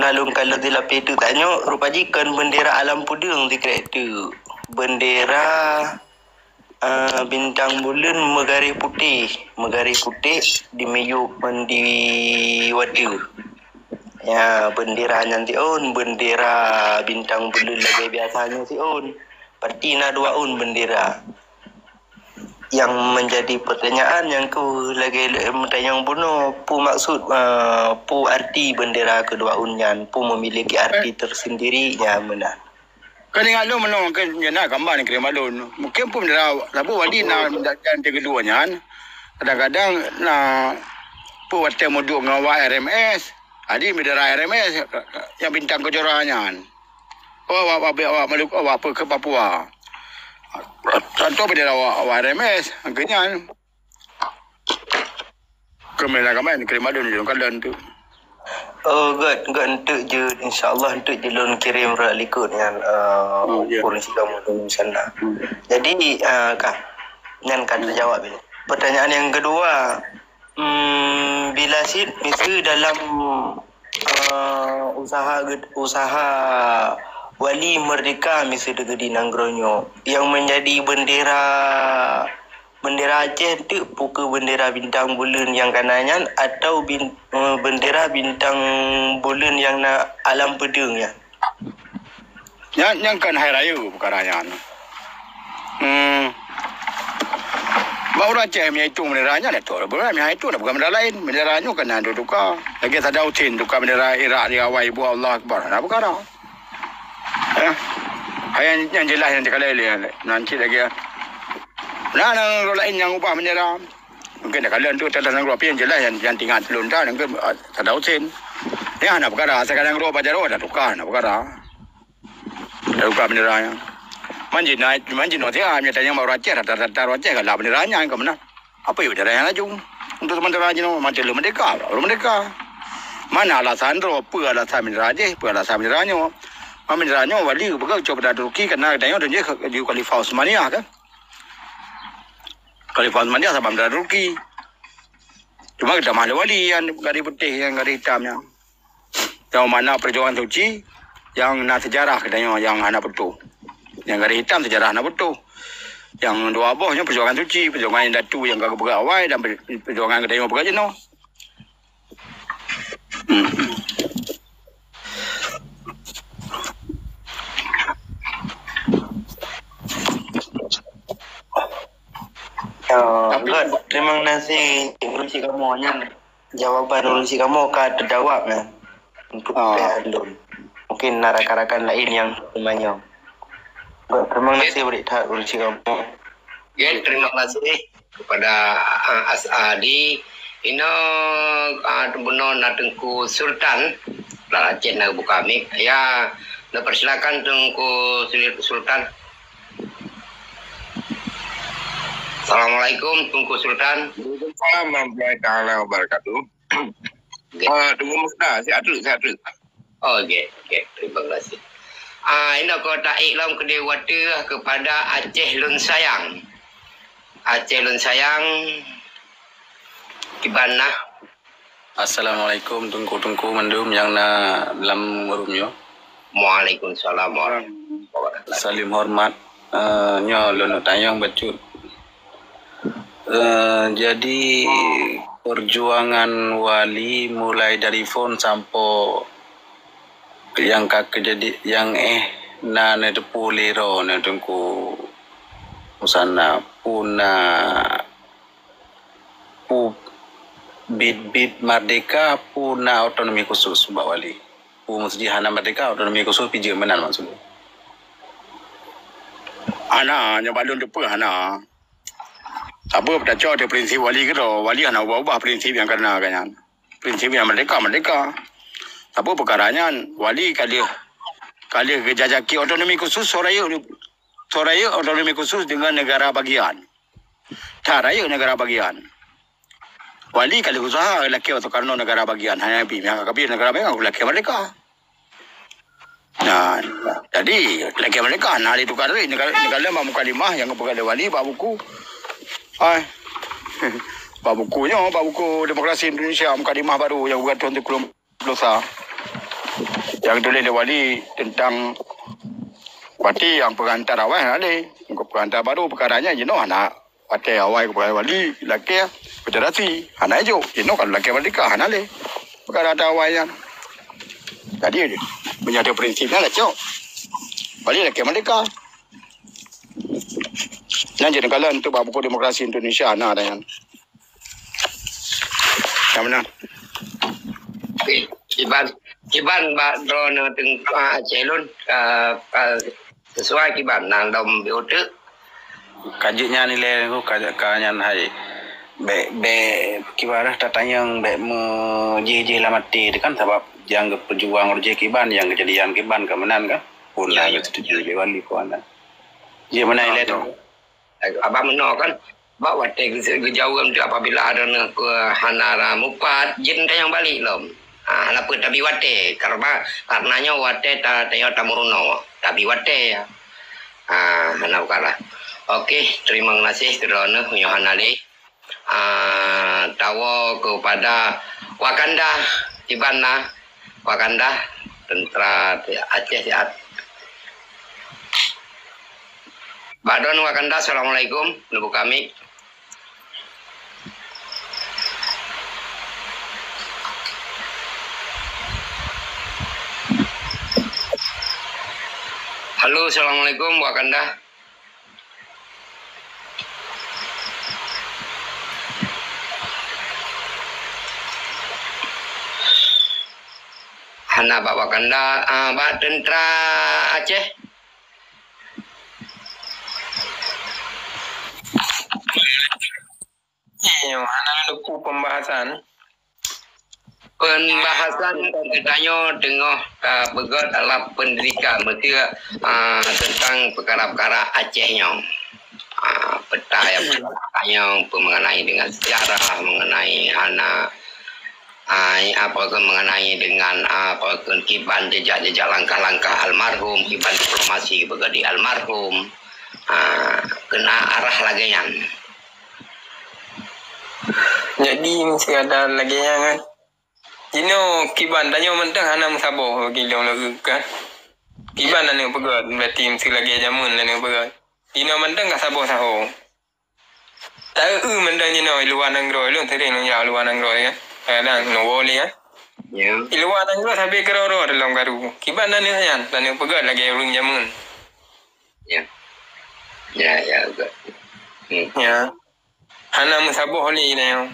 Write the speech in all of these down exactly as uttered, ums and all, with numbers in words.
Lalu kalau di lapéh teuk tanyoe, rupa jih kon bendera alam peudeueng sikrek teuk. Bendera, eh, bintang buleuen meugaréh putéh, meugaréh putéh di miyueb ngon di watèe. Ya, bendera nyan siôn, bendera bintang buleuen lagèe biasa nyoe siôn. Berarti na dua ôn bendera. Yang menjadi pertanyaan nyang keuh lagèe meutanyong bunoe, peue maksud, eh, peue arti bendera keudua ôn nyan, peue memiliki arti tersendiri nyan meunan. Kan ingat lôn meunoe, kan nyan na gambar nyang kirém bak lôn. Mungkin peue bendera, saboh wali na dan, dan keudua nyan. Kadang-kadang na peue watèe meuduek ngon awak R M S, jadi bendera R M S nyang bintang kejora nyan. Oh, awak, awak, awak Maluku, awak apa ke Papua. Contoh bendera awak, awak R M S, angka nyan. Keumilah kamen, keumilah madun, jom kalon tu. Oh, gèt, gèt enteuk jeuet. InsyaAllah enteuk jeuet lôn kirém rot likot nyan, eh, Oh, ya. Polisi kamoe di sana. Hmm. Jadi, eh, kah, nyan ka terjawab ini. Pertanyaan yang kedua, hmm, bila cit miseue dalam, eh, usaha ged-, usaha wali merdeka miseue di nanggroe nyoe, yang menjadi bendera Bendera Aceh teuk peu keuh bendera bintang buleuen nyang kana nyan, atau bin-, eh, bendera bintang buleuen nyang na alam peudeueng nyan? Nyan, nyan kon hai rayeuk peukara nyan. Hmm. Bak ureueng Aceh meunyo itong bendera nyan, dah tok bendera, meunyo itong dah bukan bendera laén. Bendera nyoe kan hana tuka. Lagèe Saddam Hussein tuka bendera Irak di awai buet Allah Akbar. Hana peukara. Eh, hai nyang, nyang jeulaih nyang teukalai lé, nan cit lagèe. Na, na nanggroe laén nyang ubah bendera. Mungkin takalon tu teuh nanggroe, tapi nyang jeulaih nyang, nyang teuingat lôn that, mungkin, ah, Saddam Hussein. Nyan hana peukara, asai ka nanggroe bak jaroe dah tuka, hana peukara. Dah tuka bendera nyan. Man jinoe, man jinoe siat, meunyo tanyong bak ureueng Aceh, rata-rata ureueng Aceh galak bendera nyan, ka meunan. Apa yue bendera nyang laju? Untuk sementara jinoe, macam lôn merdeka, lôn merdeka. Mana alasan droe, peue alasan bendera jih, peue alasan bendera nyoe? Man bendera nyoe wali beugöt cok bendera Turki, karena geutanyoe dong jih ju Khalifah Utsmaniyah kan? Khalifah Utsmaniyah saban bendera Turki. Cuma geutamah lé wali nyang garéh putéh, nyang garéh itam nyan. Nyang mana perjuangan suci nyang na sejarah geutanyoe nyang hana putôh. Nyang garéh itam sejarah hana putôh. Nyang dua boh nyoe perjuangan suci, perjuangan indatu nyang ka geupeugah awai dan per-, perjuangan geutanyoe peugah jinoe. Hmm. Ya, Tapi Gad, terima kasih. Terima kasih kamu nyan. Jawaban ureueng sikamoe ka teujawab nyan untuk Ah. pihak lôn. Mungkin na rakan-rakan laén nyang teumanyong. Terima kasih beudik that ureueng sikamoe. Oke, terima kasih kepada, ah, Asadi. Inoe, ah, bunoe na Teungku Sultan. Lah, Aceh na buka mic. Ya, neupersilakan Teungku Sul-, Sultan. Assalamualaikum, Teungku Sultan. Waalaikumsalam warahmatullahi taala wabarakatuh. Oke. Ah, Teungku Mukhtar, sihat tu, sihat tu. Oh, oke, oke. Terima kasih. Ah, inoe keu taék lom keudéh watèe kepada Aceh lôn sayang. Aceh lôn sayang, kiban na? Assalamualaikum, teungku-teungku mandum nyang na lam room nyoe. Waalaikumsalam warahmatullahi wabarakatuh. Salim hormat. Eh, nyoe lôn tanyong bacut. Eh, jadi, perjuangan wali mulai dari phon sampoe nyang ka keujadi, nyang éh na neuteupeue lé droeneuh Teungku Musanna, peue na peue bit-bit merdeka, peue na otonomi khusus bak wali. Peue meusti hana merdeka, otonomi khusus pih jeuet meunan maksud lôn. Hana, nyoe bak lôn teupeue hana. Sapeue peucok teuh prinsip wali keudroe, wali hana ubah-ubah prinsip nyang ka na ka nyan. Prinsip nyang merdeka, merdeka. Sapeue peukara nyan, wali ka lheueh, ka lheueh geujajaki otonomi khusus, soe rayeuk, soe rayeuk otonomi khusus deungon negara bagian. That rayeuk negara bagian. Wali ka lheueh usaha lakèe Soekarno negara bagian, hana pih meuhakami negara bagian, lakèe merdeka. Nah, jadi lakèe merdeka hana lé tuka dari negara, negara bak mukadimah nyang geupeugah lé wali bak buku. Hai. Bak buku nyoe, bak buku Demokrasi Indonesia, mukadimah baru nyang geupeugah Tuan Teuku Lam- Dosa. Nyang tuléh lé wali teuntang parti nyang peurantar awai hana lé. Nyang peurantar barô peukaranya jinoe hana. Watèe awai keu peukaranya wali lakèe federasi hana jok. Jinoe ka lakèe merdeka hana lé. Peukara awai nyan. Jadi meunyoe ada prinsip nyan lah cok. Wali lakèe merdeka. Nyan jeuet neukalon untuk bak buku demokrasi Indonesia na ada nyan. Nyang meunan. Kiban, kiban bak droeneuh teungku Aceh lôn, ka, ka sesuai kiban na lom biuteuk. Ka jeuet nyan ilèe ka, ka nyan hai. Bèk, bèk kiban rhah tatanyong bèk meujih-jih lam até teuh kan sabab nyang geupeujuang roh jih kiban, nyang keujadian kiban ka meunan kan. Pun na geusetuju lé wali puan na. Jih meunan ilèe teuh. Abang meunoe kan, bak watèe geujaweueb teuh apabila droeneuh hana ra mupat, jeuet tanyong balek lom. Ha, hana peue tabi watèe, karena, karena nyoe watèe ta, tanyoe tameurunoe, tabi watèe. Ha, hana peukara. Oke, terima kasih keu droeneuh, meunyoe hana lé. Ah, tawoe kepada Wakanda, kiban na Wakanda, tentara Aceh siat. Bak droeneuh Wakanda, assalamualaikum, neubuka mic. Halo, assalamualaikum, Wakanda. Hana bak Wakanda, ah, bak tentara Aceh. Nyoe hana leuku pembahasan. Pembahasan geutanyoe teungoh ka beugöt lam pendidikan, meuseu, ah, tentang peukara-peukara Aceh nyoe. Ah, peta nyang tanyong mengenai dengan sejarah, mengenai hana, ah, apa ke mengenai dengan, ah, apa ke kiban jejak-jejak langkah-langkah almarhum, kiban diplomasi beugöt di almarhum. Ah, keunan arah lagèe nyan. Jadi, meuseu ada lagèe nyan kan. Jinoe kiban tanyoe mantong hana meusaboh bagi lôn lagèe kan. Kiban aneuk peugöt, berarti meuseu lagèe jameun aneuk peugöt. Jinoe mantong ka saboh saho. Taeu mantong jinoe i luwa nanggroe, lôn sering lôn jak luwa nanggroe kan. Kadang nuwoe lé kan. Ya. I luwa nanggroe sabe keudroe-droe dalam karu. Kiban aneuk nyan, aneuk peugöt lagèe ureueng jameun. Ya. Ya, ya, betul. Hmm. Ya. Hana meusaboh lé nyoe.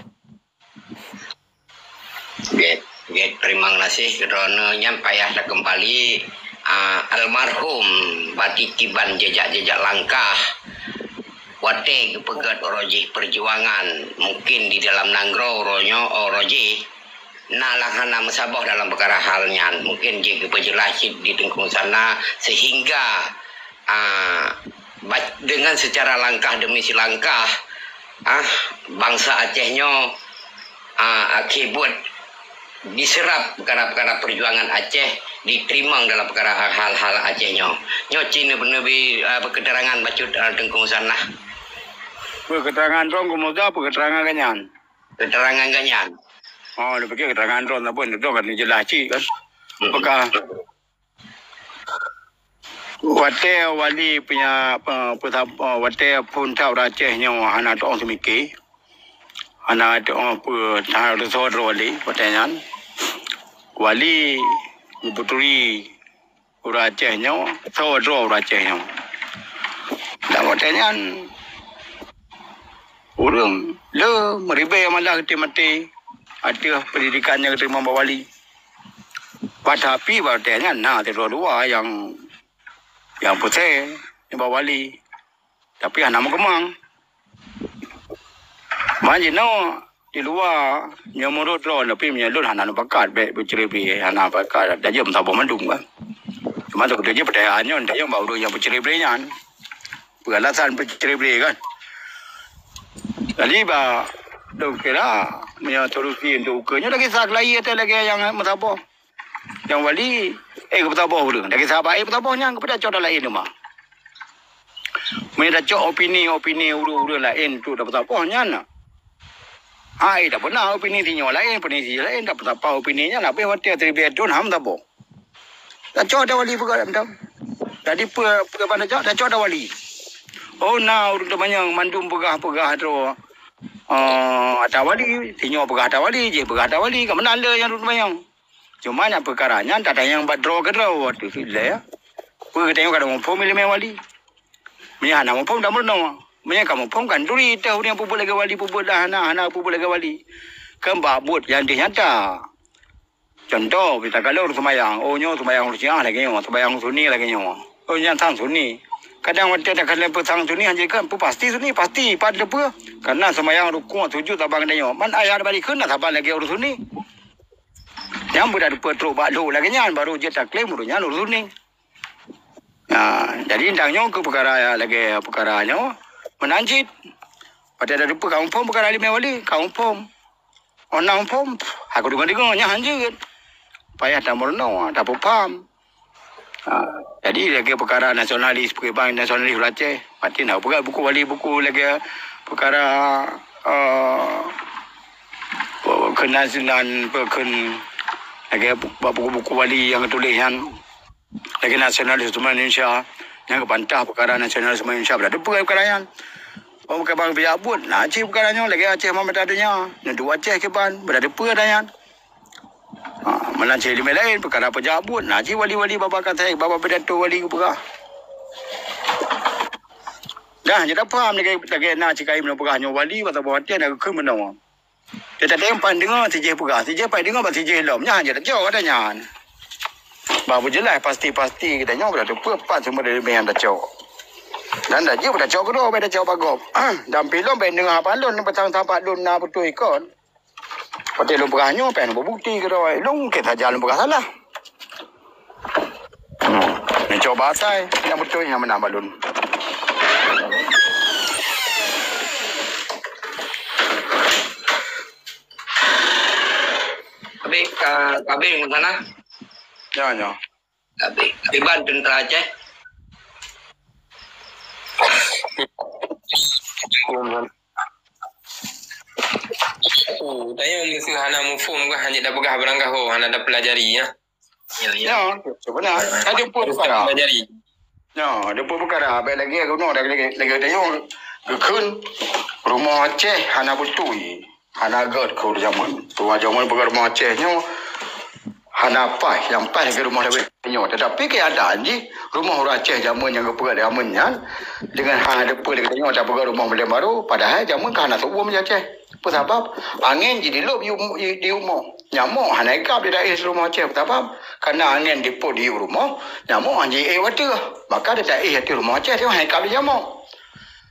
Gét, gét, terima kasih keu droeneuh nyan payah takeumbali, ah, almarhum bak kiban jejak-jejak langkah. Watèe geupeugöt uroe jih perjuangan, mungkin di dalam nanggroe uroe nyoe, uroe jih, na lam hana meusaboh dalam peukara hal nyan. Mungkin jih geupeujeulaih cit di Teungku Sana sehingga, ah, ba-, dengan secara langkah demi selangkah, ah, bansa Aceh nyoe, ah, akhé buet diseurap peukara-peukara perjuangan Aceh, diteurimong dalam peukara hal-hal Aceh nyoe. Nyoe cit neubi, ah, keterangan bacut, ah, Teungku Sana. Peukeuterangan droe keumoga peukeuterangan geuh nyan. Keterangan geuh nyan. Oh, neupiké keterangan droe sapeue, droe kan jeulaih cit kan. Hmm. Peugah Watèe wali punya, eh, peusa-, eh, watèe phôn that ureueng Aceh nyoe hana tu'oh seumiké, hana tu'oh peue, hana tu'oh droe lé watèe nyan. Wali geupeuturi ureueng Aceh nyoe, soe droe ureueng Aceh nyoe. Dan watèe nyan, ureueng le meuribèe malah geutem maté ateueh pendidikan nyang geuteurimong bak wali. Padahai bak watèe nyan na sidroe dua nyang, nyang pusèe nibak wali, tapi hana meukeumang. Man jinoe di luwa nyoe meunurot droe, tapi meunyoe lôn hana neupakat bèk beucrebre, hana pakat, tajak meusaboh mandum kan. Cuma teukeudeh jih peudayaan nyoe tajak bak ureueng nyang beucrebre nyan. Peue alasan peucrebre kan. Jadi bak lôn kira meunyoe solusi untuk ukeue nyoe lagèe sa keulayi ateueh lagèe nyang meusaboh. Nyang wali, eh, geupeusaboh ureueng. Lagèe sahabat, eh, peusaboh nyan keupada cok laén teuma. Meunyoe tacok opini-opini ureueng-ureueng laén tu tapeusaboh nyan na. Hai, tak pernah opini sinyoe laén, opini sinyoe laén, tapeusaboh opini nyan, habéh watèe siribèe thon ham saboh. Tacok ata wali peugah lam tam. Jadi peue, peue ban tacok, tacok ata wali. Oh, na ureuëng teumanyong mandum peugah-peugah droe. Oh, ata wali, sinyoe peugah ata wali, jih peugah ata wali, ka meunan le nyang ureuëng teumanyong. Cuma nyang peukara nyan tatanyong bak droe keudroe, watée filé ya. Peue geutanyoe ka muphom iéleumé wali. Meunyoe hana muphom dak meurunoe. Meunyoe ka muphom kan turi teuh ureuëng peubuet lagée wali, peubuet dah hana, hana peubuet lagée wali. Kan bak buet nyang deuh nyata. Contoh, kita kalon seumayang. Oh, nyoe seumayang ureuëng Syiah lagée nyoe, seumayang Sunni lagée nyoe. Oh, nyan sang Sunni. Kadang watée takalon peue sang Sunni, hana jeuet kan, peue pasti Sunni, pasti. Pat le peue? Karena seumayang rukuk, sujud, tabang geutanyoe. Man ayat bak dikheun na saban lagée ureuëng Sunni. Nyang beudat peue trok bak lhok lagée nyan, baru jeuet taklaim ureuëng nyan ureuëng Sunni. Nah, jadi tang nyoe keu peukara lagée peukara nyoe meunan cit. Watée tadeungoe ka muphom peukara iéleumé wali, ka muphom. Oh na muphom, aku deungoe-deungoe nyan hanjeuet. Payah tameurunoe, tapeupaham. Ha, jadi lagée peukara nasionalis, peukeuban nasionalis ureuëng Aceh, maté na peugah buku wali, buku lagée peukara, eh, keunan sinan peukheun lagée bak buku-buku wali nyang geutuléh nyan. Lagée nasionalisme Indonesia, nyang geubantah peukara nasionalisme Indonesia, beudah teupeue peukara nyan. Oh, bukan bang pijak buet, na cit peukara nyoe lagée Aceh Muhammad Tadunya, neuduek Aceh kiban, beudah teupeue ata nyan. Ha, meunan cit iéleumé laén, peukara pijak buet, na cit wali-wali baba katai, baba pidato wali geupeugah. Dah, jeuet paham lagée, lagée na cit kayém neupeugah nyoe wali, bak saboh watée na geukheun meunoe. Teutateumpang deungoe sijih peugah, sijih pai deungoe bak sijih lom. Nyan jeuet tacok ata nyan. Bah beujeulaih pasti-pasti geutanyoe beudah teupeue pat sumber dari meuhan tacok. Dan dah jeuet beudah cok keudroe, beudah cok bak gob. Dan pih lom bèk deungoe haba lôn, peutang sapat lôn na beutôi kon. Watée lôn peugah nyoe, pih lôn beubukti keudroe. Lôn mungken saja lôn peugah salah. Hmm. Neucoba asai nyang beutôi nyang meunan bak lôn. Habis, ah, habis ngon sana? Ya, ya. Habis. Iban tentara Aceh. Oh, tanya mesti hana muphom kah, hanya dah peugah barang kah, oh, hana dah pelajari ya. Ya, ya. Ya, sebenarnya ada pun pelajari. Ya, ada pun perkara. Baik lagi aku nak lagi lagi lagi tanya geukheun rumoh Aceh hana beutôi. Hana gèt keu jameun. Tuha jameun peugah rumoh Aceh nyoe hana paih, nyang paih lagèe rumoh lawét nyoe. Tetapi keuadaan jih rumoh ureueng Aceh jameun nyang geupeugah jameun nyan dengan hana deupeu lagèe tanyoe tapeugah rumoh model baru, padahai jameun ka hana seuuem di Aceh. Peue sabab? Angèn jidilop di um-, di, di rumoh. Nyamok hana ikab di daerah rumoh Aceh. Peue sabab? Karena angèn dipot di rumoh, nyamok hana jiék u ateueh. Maka di daerah ateueh rumoh Aceh tu hana ikab di nyamok.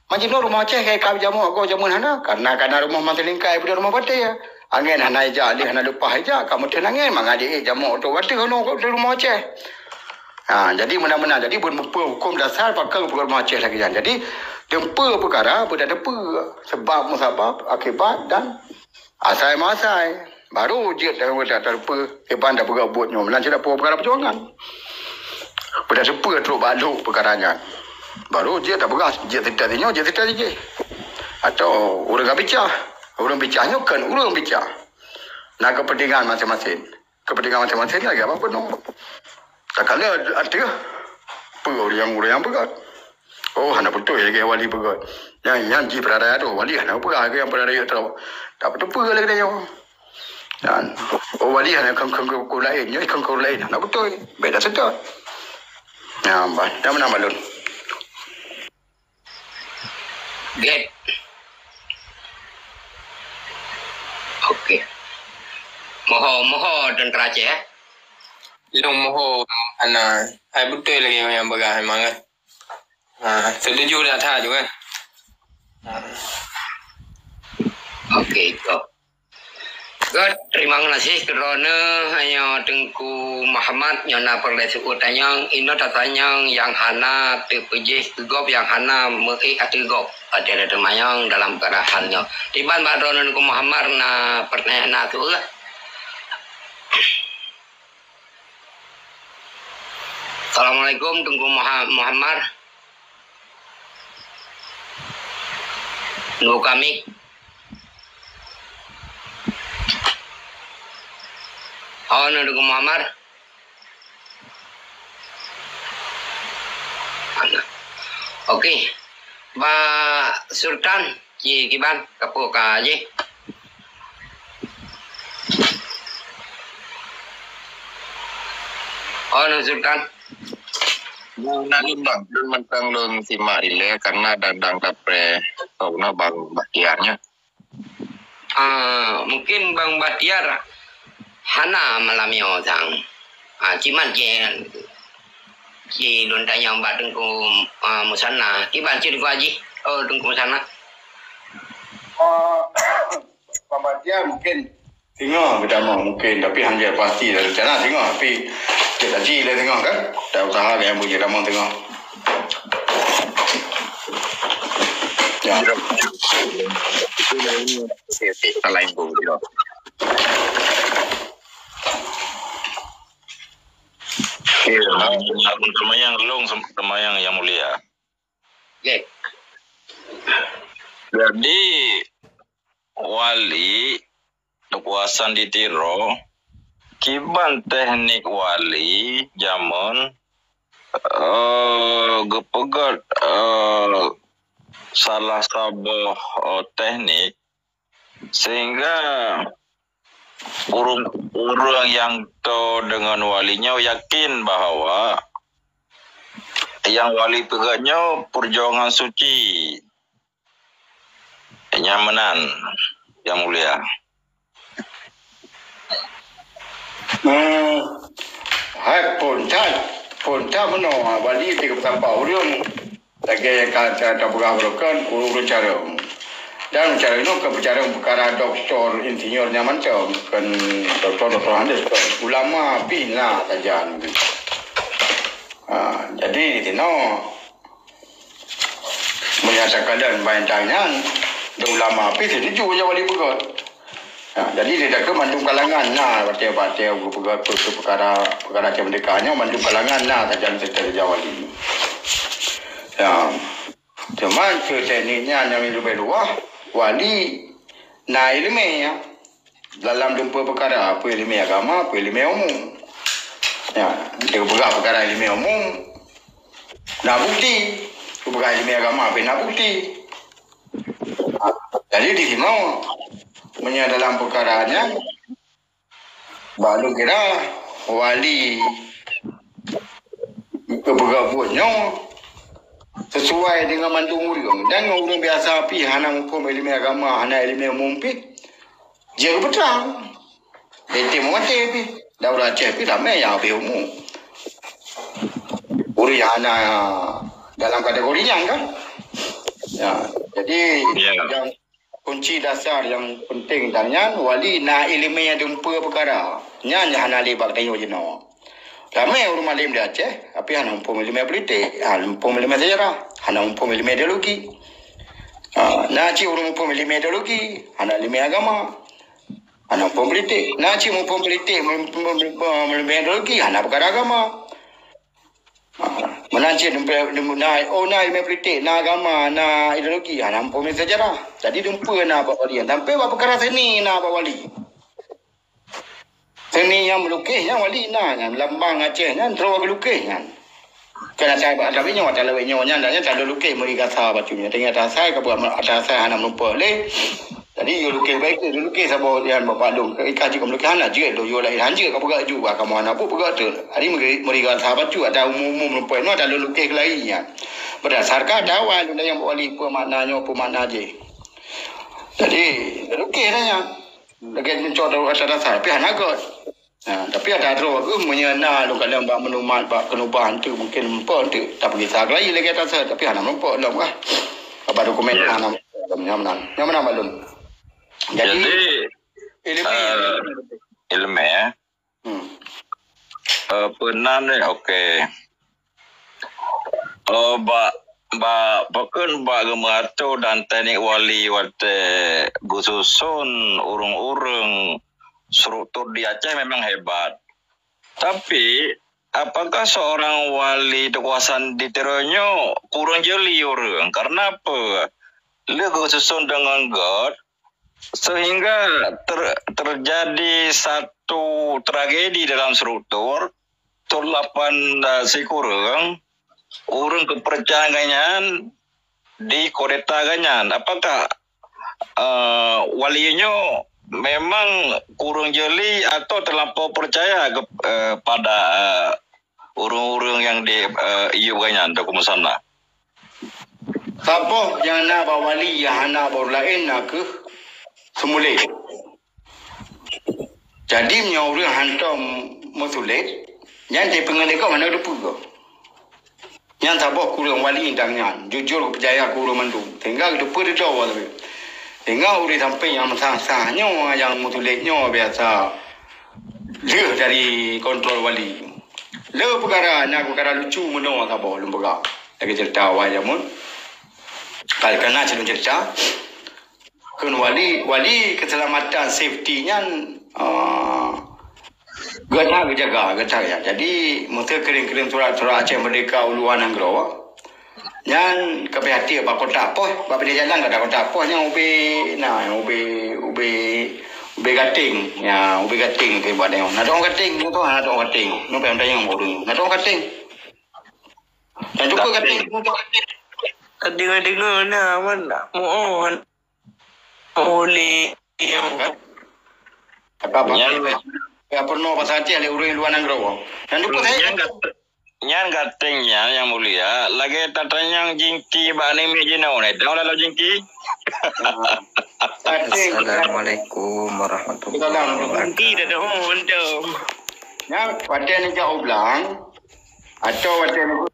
Majinoe rumoh Aceh ka ikab jamok, goh jameun hana, karena, karena rumoh mantong lingkai, peue rumoh batèe. Angèn hana ijak, lé hana leupah ijak, ka meuteun angèn, mangat jiék jamok tu watèe keunoe di rumoh Aceh. Ha, jadi meunan-meunan, jadi buet mupeue hukôm dasar pakon peugah rumoh Aceh lagèe nyan. Jadi, teumpeue peukara, beutateupeue, seubab musabab, akibat, dan asai meuasai. Baru jeuet dan beutateupeue, kiban tapeugah buet nyoe. Meunan cit peukara peujuangan. Beutateupeue trok bak lhok peukara nyan. Baru jeuet tapeugah, jeuet seutôt nyoe, jeuet seutôt jih. Atau ureueng ka bica. Ureueng bica nyoe kon ureueng bica. Na keupeuntengan maséng-maséng. Keupeuntengan maséng-maséng lagèe apa peunoh. Takalon ateueh peue ureueng, ureueng nyang peugah. Oh, hana beutôi lagèe wali peugah. Nyan, nyan jih peuraya tu, wali hana peugah lagèe nyang peuraya tu. Tapi tu peue lagèe nyoe. Nyan, oh, wali hana kheun-kheun keu laén, nyoe kheun keu laén. Hana beutôi. Beda seutôt. Nyan, bah, nyan meunan balon. Gét. Oke. Moho, moho tentara Aceh, eh? Lôn moho hana. Hai beutôi lagèe nyang peugah memang, kan? Ha, setuju dah that juga, kan? Ha. Oke, itu. Good, terima kasih keudroe nyoe Teungku Muhammad nyoe na peureulèe seuôt tanyong, inoe tatanyong nyang hana teupeujih keu gob, nyang hana meuék ateueh gob. Watèe teumanyong dalam keadaan nyoe. Tiban bak droeneuh Teungku Muhammad na pertanyaan na tu'oh. Assalamualaikum Teungku Muha-, Muhammad. Nunggu kami. Oh, nunggu Muhammad. Okey. Ba Sultan, ci kiban, kapok ka jih. Oh, Nang Sultan. Nah, lôn bang, lôn mantong lôn simak ilée karena dang-dang kapreh kau na bang Bahtiar nyoe. Ah, mungkin Bang Bahtiar hana malam nyoe sang. Ah, cimat je, ci lôn tanyong bak Teungku, ah, Musanna. Kiban cit Teungku Haji? Oh, Teungku Musanna. Ah, Bang Bahtiar mungkin singoh geutamong mungkin, tapi hanjeuet pasti dah rencana singoh, tapi cit aci lé singoh kan. Tak usaha nyang beu jeuet tamong singoh. Ya. Okey, okey. Salah info, ya. Okey, nah, aku semayang, long sem-, semayang yang mulia. Okey. Jadi, wali kekuasaan di Tiro, kiban teknik wali jameun, eh, geupeugét, eh, salah saboh, eh, teknik sehingga ureuëng, ureuëng nyang toe deungon wali nyoe yakin bahwa nyang wali peugét nyoe peujuangan suci. Nyan meunan, yang mulia. Hmm, hai phôn that, phôn that meunoe, wali teuka peusapat ureuëng lagée ka, ka, ka peugah baroe kan, ureuëng carông. Dan carông nyoe ka peucarông peukara doktor, insinyur nyan mantong, kan doktor, doktor Handes, ulama pih na sajan. Ha, jadi di sinoe Meunyoe takalon bak intat nyan, di ulama pih setuju jak wali peugét. Ha, jadi di dakeuh mandum kalangan na watée-watée geupeugét peue peukara, peukara keumerdeka nyoe mandum kalangan na sajan seutôt jak wali. Ya. Cuma keu teknik nyan nyang leubeh luwah, wali na iéleumé, ya. Dalam dumpeue peukara, peue iéleumé agama, peue iéleumé umum. Ya, dia peugah peukara iéleumé umum, na bukti. Peugah iéleumé agama, pih na bukti. Ha, jadi di sinoe, meunyoe dalam peukara nyan, bak lôn kira, wali keu peugah buet nyoe sesuai dengan mandum ureuëng. Dan ngon ureuëng biasa pih hana muphom iéleumé agama, hana iéleumé umum pih, jeuet geupeutrang. Lé tém maté pih, dan ureuëng Aceh pih ramé nyang habéh umu. Ureuëng nyang hana dalam kategori nyan kan. Ya, jadi, ya, nyang kunci dasar nyang penting dan nyan wali na iéleumé dumpeue peukara. Nyan nyang hana lé bak tanyoe jinoe. Ramé ureuëng malém di Aceh, tapi hana muphom iéleumé politik, hana muphom iéleumé sejarah, hana muphom iéleumé ideologi. Ha, na cit ureuëng muphom iéleumé ideologi, hana iéleumé agama. Hana muphom politik. Na cit muphom politik, meulimbeh ideologi, hana peukara agama. Ha, meunan cit na, oh, na iéleumé politik, na agama, na ideologi, hana muphom sejarah. Jadi dumpeue na bak wali, sampai bak peukara seni na bak wali. Seni nyang meulukeh nyan wali na nyan, lambang Aceh nyan droe geulukeh nyan. Kan asai bak lawét nyoe, ata lawét nyoe nyan, dan nyan talôn lukeh meuri gasa bacut nyoe. Teuingat asai ka buat ata asai hana meureumpok lé. Jadi yue lukeh baik tu, lukeh saboh nyan bak lôn. Ka ikah jeuet meulukeh hana jeuet lôn yue laén han jeuet ka peugah ju bah kamoe hana peue peugah tu. Jadi meuri, meuri gasa bacut ata umum-umum meureumpok nyoe talôn lukeh keulayi nyan. Berdasarkan ata awai lôn tanyong bak wali peue makna nyoe, peue makna jih. Jadi lukeh dah nyan. Lagée meuncoe ata dasar, tapi hana göt. Ha, tapi ata droe geuh meunyoe na lôn kalon bak meunumat, bak keunubah enteuk, mungken meureumpok enteuk, tapeugisa keulayi lagée ata dasar, tapi hana meureumpok lom kah. Apa dokumen hana meureumpok lom, nyan meunan. Nyan meunan bak lôn. Jadi, jadi, iéleumé, eh, iéleumé, eh. Hmm. Eh, peunan deh, okey. Eh, bak, bak, pakon bak geumeuatô dan teknik wali watée geususon ureuëng-ureuëng struktur di Aceh memang hebat. Tapi, apakah seorang wali kekuasaan di Tiro nyoe kurang jeli ureuëng? Karena apa? Lé geususon deungon göt, sehingga ter-, terjadi satu tragedi dalam struktur, struktur lapan, eh, sikureueng, ureuëng keupeurcayaan gobnyan di kudeta gobnyan. Apakah, eh, wali nyoe memang kureueng jeuli atau teulampau peucaya ke, eh, pada, eh, ureuëng-ureuëng nyang di, eh, yub gobnyan, Teungku Musanna? Saboh nyang na bak wali, nyang hana bak ureuëng laén, na kheueh seumuléh. Jadi, meunyoe ureuëng hantom meusulet, nyan dipeungeut lé gob hana teupeue. Nyan saboh kureueng wali dan nyan, jujur geupeucaya keu ureuëng mandum. Sehingga geuteupeue teudoe sabe. Sehingga ureuëng sampoe nyang meusah-sah nyoe, nyang meusulet nyoe biasa lheueh dari kontrol wali. Le peukara, na peukara lucu meunoe saboh lôn peugah. Lagée cerita awai jameun. Ka, ka na cit lôn cerita. Kheun wali, wali keuseulamatan safety nyan, ah, gata geujaga, gata ya. Jadi, meuseu kirim-kirim surat-surat Aceh Merdeka u luwa nanggroe, nyan ka pih até bak kotak pos, bak binéh jalan ka ada kotak pos nyan ubé, na, ubé, ubé, ubé gaténg. Ya, ubé gaténg ke buat nyoe. Na dong gaténg, nyoe tu, na dong gaténg. Nyoe payah tanyong ureuëng. Na dong gaténg. Na cukup gaténg. Ka deungoe-deungoe na, man, mu'oh. Oleh. Ya, kan? Apa, apa? Nyan, ya, peurunoe basa Aceh lé ureuëng luwa nanggroe. Nyan cukup saya. Nyan gat-, nyan gaténg nyan, Yang Mulia. Lagée tatanyong jingki bak namiet jinoe, nyan dong lalu jingki. Gaténg. Assalamualaikum warahmatullahi wabarakatuh. Jingki dah dong, dong. Nyan, watée neujak u blang, atau watée neujak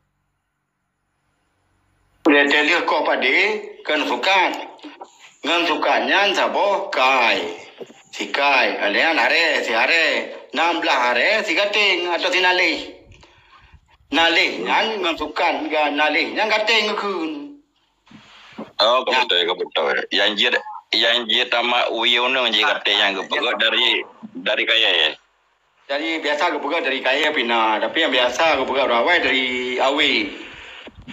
Lheueh koh padé, kheun sukat. Ngon sukat nyan saboh kai. Sikai, nyan aré, siaré. Nam blah aré, sigaténg atau sinaléh. Naléh nyan ngon sukat, ga-, naléh nyan gaténg geukheun. Oh, ka beutôi, ka beutôi. Nyang jeuet, nyang jeuet tamat wie uneung jih gaténg nyan geupeugöt dari, dari kayèe. Jadi, biasa geupeugah dari kayèe pih na, tapi nyang biasa geupeugah awai dari awé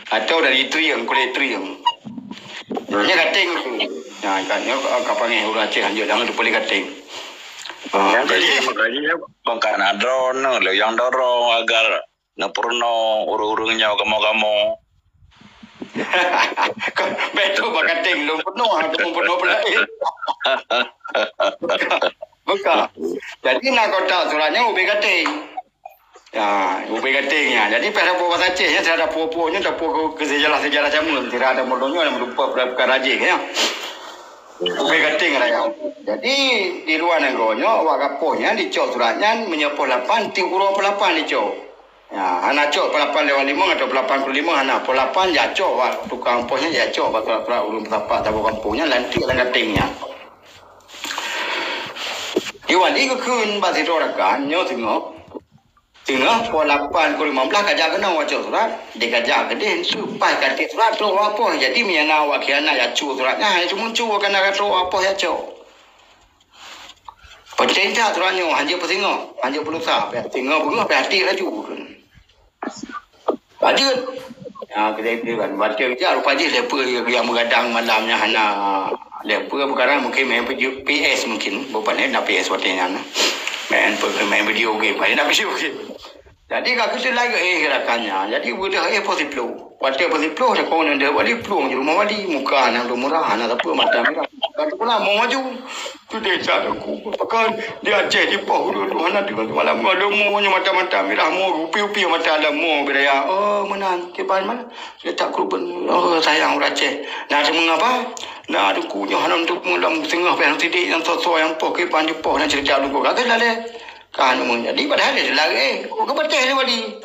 atau dari trieng, kulét trieng. Nyan gaténg tu. Nah, ikan nyoe ka, ka panggil ureueng Aceh hanjeuet, jangan lupa gaténg. Ah, jadi, jadi, makanya bangka na droeneuh lé nyang dorong agar neupeurunoe ureueng-ureueng nyoe kamoe-kamoe. Beutôi bak gaténg lôn peunoh, lôn peunoh peulaén. Buka. Jadi, na kotak surat nyan ubé gaténg. Ya, ubé gaténg nyan. Jadi, pada buet basa Aceh nyan, sira ada puo-puo nyoe, ada puo ke, ke sejarah-sejarah jameun, sira ada mulo nyoe, ada meureumpok peukara jih, ya. Ubé gaténg raya. Jadi, di luwa nanggroe nyoe, awak gapoh nyan dicok surat nyan, meunyoe poh lapan, tiep uroe poh lapan dicok. Ya, hana cok peuet lapan lewat limong atau peuet lapan ploh limong, hana. Peuet lapan jak cok bak tukang pos nyan, jak cok bak surat-surat ureueng peusapat saboh gampông nyan, lantik lam gaténg nyan. Di wali geukheun bak sidroe rakan, nyoe singoh. Singoh peuet lapan ploh limong blah ka jak keunoe cok surat, dikajak keudeh, su paih ka tiep surat, trok bak pos. Jadi, meunyoe na awak khianat jak cok surat nyan, hai seumuncu ka na ka trok bak pos jak cok. Peutintah droeneuh nyoe, hanjeuet peusingoh, hanjeuet peulusa, pih singoh beungoh, pih até laju. Lanjut. Ya, kita itu kan, baca kerja, rupa jih lepa dia, dia meugadang malam nyan hana lepa perkara, mungkin main P S mungkin, bukan eh, na P S watèe nyan. Main, main video game, main na video game. Jadi, ka keuteulai geuéh rakan nyan. Jadi, beudôh éh poh siplôh. Watèe poh siplôh, takon nyan deuh wali plueng di rumoh wali. Muka nyan dum murah, hana sapeue, mata mirah. Ka teupeula mo maju. Tu desa aku. Pakon di Aceh, di poh dulu, hana teuka malam. Ada mo nyoe mata-mata mirah, mo upi-upi mata ada mo biraya. Oh, meunan. Kiban man? Saya tak keruben. Oh, sayang ureueng Aceh. Nah, cuma apa? Nah, duku nyoe hana untuk mulam tengah payah sidik nyang soe-soe nyang poh kiban di poh nyan cerita duku. Ka keuteulai. Ka anu, jadi padahai dia lari, eh, ke pateh dia wali.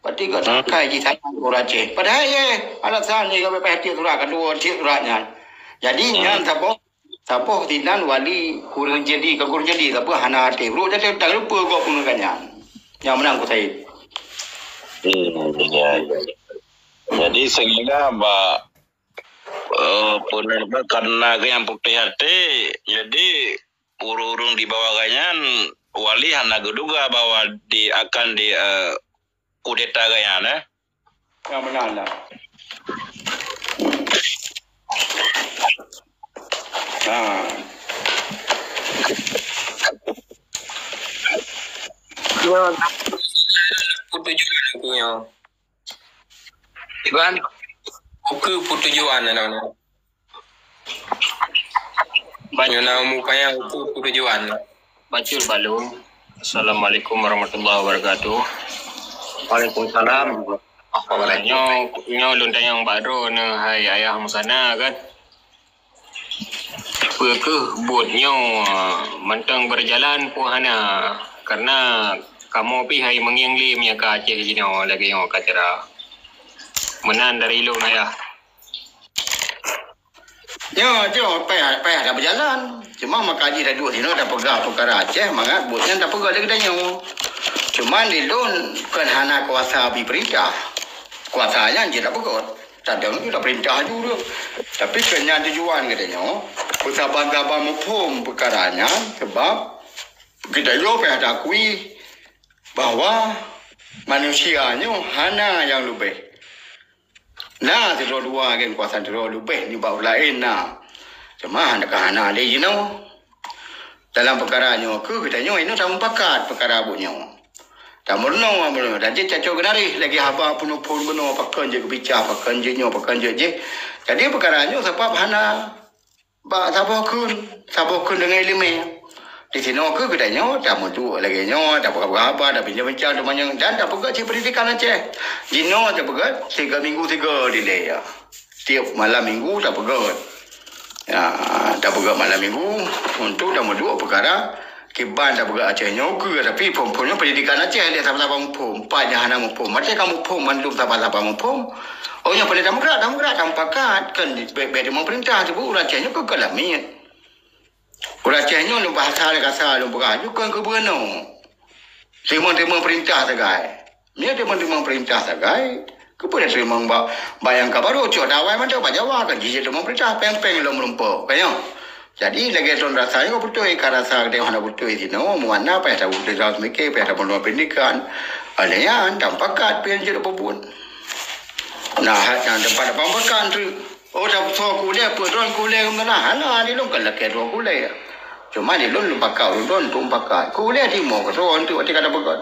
Berarti kau takai jih sayang ureueng Aceh. Padahai, eh, alasan dia kau payah tiep surat, kedua tiep surat nyan. Jadi, nyan saboh, saboh sinan wali kureueng jadi, ka kureueng jadi, saboh hana até. Ureueng jadi tak lupa kau pun kan nyan. Nyang menang ku Said. Hmm, ya, ya. Jadi, sehingga bak, eh, penuh karena ke yang putih hati, jadi ureueng-ureueng di bawah gobnyan, wali hana geuduga bahwa di, akan di, eh, kudeta gobnyan, eh. Ya, benar lah. Ha. Ya, betul juga nantinya. Tuan, ukeue peutujuan aneuk. Banyoe na umu panyang ukeue peutujuan. Bacul balum. Assalamualaikum warahmatullahi wabarakatuh. Waalaikumsalam. Nyoe, nyoe lôn tanyong bak droeneuh, hai ayah Musana kan. Peu kheueh buet nyoe mantong beujalan peu hana? Karena kamoe pih hai meungieng lé meunyoe ka Aceh jinoe lagèe nyoe ka cara. Meunan dari lôn ayah. Nyoe, nyoe payah, payah dah beujalan. Cuma maka jih dah duek sinoe dah peugah peukara Aceh, mangat buet nyan dah peugah lé geutanyoe. Cuma di lôn kon hana kuasa bri peurintah. Kuasa nyan jih dah peugah. Tadong tu dah peurintah aju tu. Tapi kon nyan tujuan geutanyoe, peusaban-saban muphom peukara nyan, sebab geutanyoe payah takui bahwa manusia nyoe hana nyang leubeh. Na sidroe dua gen kuasa sidroe leubeh nibak ureueng laén na. Cuma hana ka hana lé jinoe. Dalam peukara nyoe kheueh geutanyoe inoe tamupakat peukara buet nyoe. Tameurunoe, meurunoe dan jih cacok geunaréh lagèe haba peunuphon bunoe pakon jeuet geubicah, pakon jeuet nyoe, pakon jeuet jih. Jadi peukara nyoe sabab hana bak saboh kheun, saboh kheun deungon ileumèe. Di sinoe kheueh geutanyoe tameuduek lagèe nyoe, tapeugah-peugah haba, tapinjam-pinjam teumanyong dan tapeugah cit peundidikan Aceh. Jinoe tapeugah tiga minggu tiga dilèe. Tiep malam minggu tapeugah. Ya, tapeugah malam minggu untuk tameuduek peukara kiban tapeugah Aceh nyoe kheueh, tapi phon-phon nyoe peundidikan Aceh lé saban-saban muphom. Pat nyang hana muphom. Maté ka muphom mandum saban-saban muphom. Oh, nyoe pandai tameugerak, tameugerak, tamupakat. Kan bèk, bèk teurimong peurintah teupeu ureueng Aceh nyoe keu keulamiet. Ureueng Aceh nyoe lôn bahasa lé kasa lôn peugah, nyoe kon keu bunoe. Teurimong-teurimong peurintah sagai. Nyoe teurimong-teurimong peurintah sagai. Keupeue teurimong bak, bak nyang ka barô cok dawai mantong bak Jawa kan jih teurimong peurintah péng-péng lom meurumpok. Kan nyoe? Jadi lagèe lôn rasa nyoe beutôi, ka rasa geutanyoe hana beutôi sinoe, muwana payah tabu-, payah tameuseumiké, payah tameulôn peundidikan. Oleh nyan, tamupakat pian jeuet peubuet. Nah, hat nyang teumpat tamupakat tu. Oh, tapeusok keu ulèe, peue droen keu ulèe, keu meunan. Hana, di lôn kon lakèe droe keu ulèe. Cuma di lôn, lôn pakat ureueng droen untuk mupakat. Keu ulèe timoh keu droen untuk watèe ka tapeugah.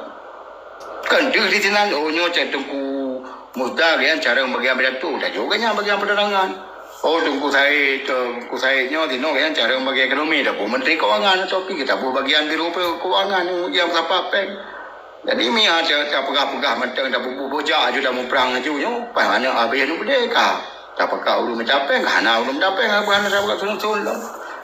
Kan deuh di sinan, oh, nyoe cit Teungku Musda, geuh nyan carông bagian pidato, tajok geuh nyan bagian penerangan. Oh, Teungku Said, Teungku Said nyoe sinoe geuh nyan carông bagian ekonomi, tapeugah Menteri Keuangan, atau pi tapeugah bagian Biro Keuangan, nyang sapat péng. Jadi, meunyo ta-, tapeugah-peugah mantong, tapeubuet bujak aju, tamuprang aju nyoe, paih aneuk abéh nyoe beudé ka. Tapakat ureueng mita péng, ka hana ureueng mita péng, ka hana tapakat thon-thon lom.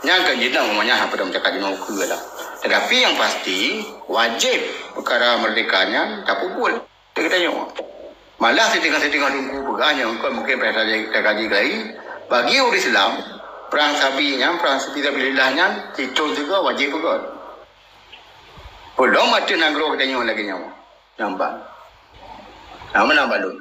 Nyan kan jinoe, meunyo hana padum cakap jinoe ukeue lah. Tetapi nyang pasti, wajéb peukara meurdéhka nyan tapeubuet lé geutanyoe. Malah siteungoh-siteungoh teungku peugah nyoe, kon mungken payah tajak-, takaji keulayi, bagi ureueng Islam, prang sabi nyan, prang fisabilillah nyan, sithon sigoe wajéb peugöt. Peulom ateueh nanggroe geutanyoe lagèe nyoe. Nyan ban. Nama nyan ban lôn.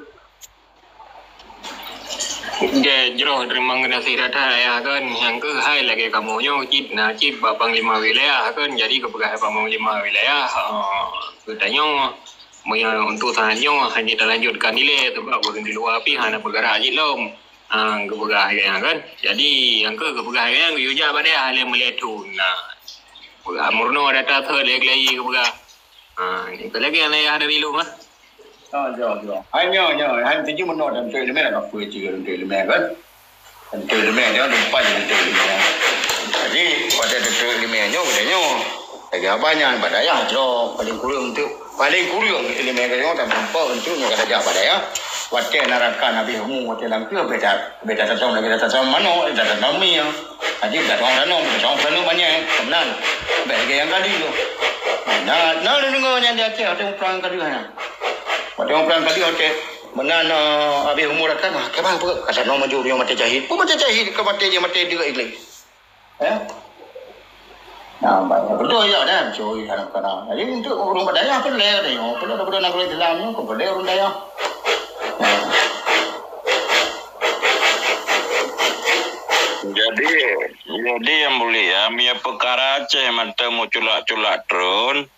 Jeh, jroh teurimong gaséh that-that, Ayah, kan. Nyang keuhai lagèe kamoe nyoe cit na cit bak panglima wilayah, kan. Jadi, geupeugah panglima wilayah, eh, geutanyoe, meunyoe untuk saat nyoe hana talanjutkan ilèe, sabab ureueng di luwa pih hana peugerak cit lom. Ha, geupeugah lagèe nyan, kan. Jadi, nyang keuh geupeugah lagèe nyan, geuyue jak bak dayah lé meulhèe thon. Nah, peugah meurunoe data thon lé keulayi geupeugah. Ha, nyan keuh lagèe nyan, Ayah, dari lôn, ah. Oh, jauh, jauh. Hai nyoe, nyoe. Hai tuju meunoe dan tu ileumèe lam kampung cit, dan tu ileumèe, kan. Dan tu ileumèe, jangan lupa jadi tu ileumèe. Jadi, pada tu ileumèe nyoe, pada nyoe. Lagèe abah nyan, bak dayah jroh, paling kureueng tu. Paling kureueng ileumèe geutanyoe dan meurumpok untuk nyoe ka tajak bak dayah. Watèe na rakan habéh umu, watèe lam keue, beda, beda tatong, beda tatong manok, beda tatong mi. Jadi, beda tatong tanong, beda tatong tanong banyak, keumeunan. Bèk lagèe nyang kali tu. Nah, nah, lôn deungoe nyan di Aceh, watèe muprang kali nyan. Watèe muprang kali, watèe meunan, eh, habéh umu rakan, ah, keuban peue? Ka tanong maju nyoe maté jahit. Peue maté jahit, ka maté jih, maté deuk igleh. Eh? Nah, banyak beutôi ya, dah, beutôi, kadang-kadang. Jadi, untuk ureueng bak dayah peureulèe, ada yang peureulèe daripada nanggroe Islam nyoe, peureulèe ureueng dayah. Nah. Jadi, jadi yang mulia, meunyoe peukara Aceh mantong meuculak-culak treun,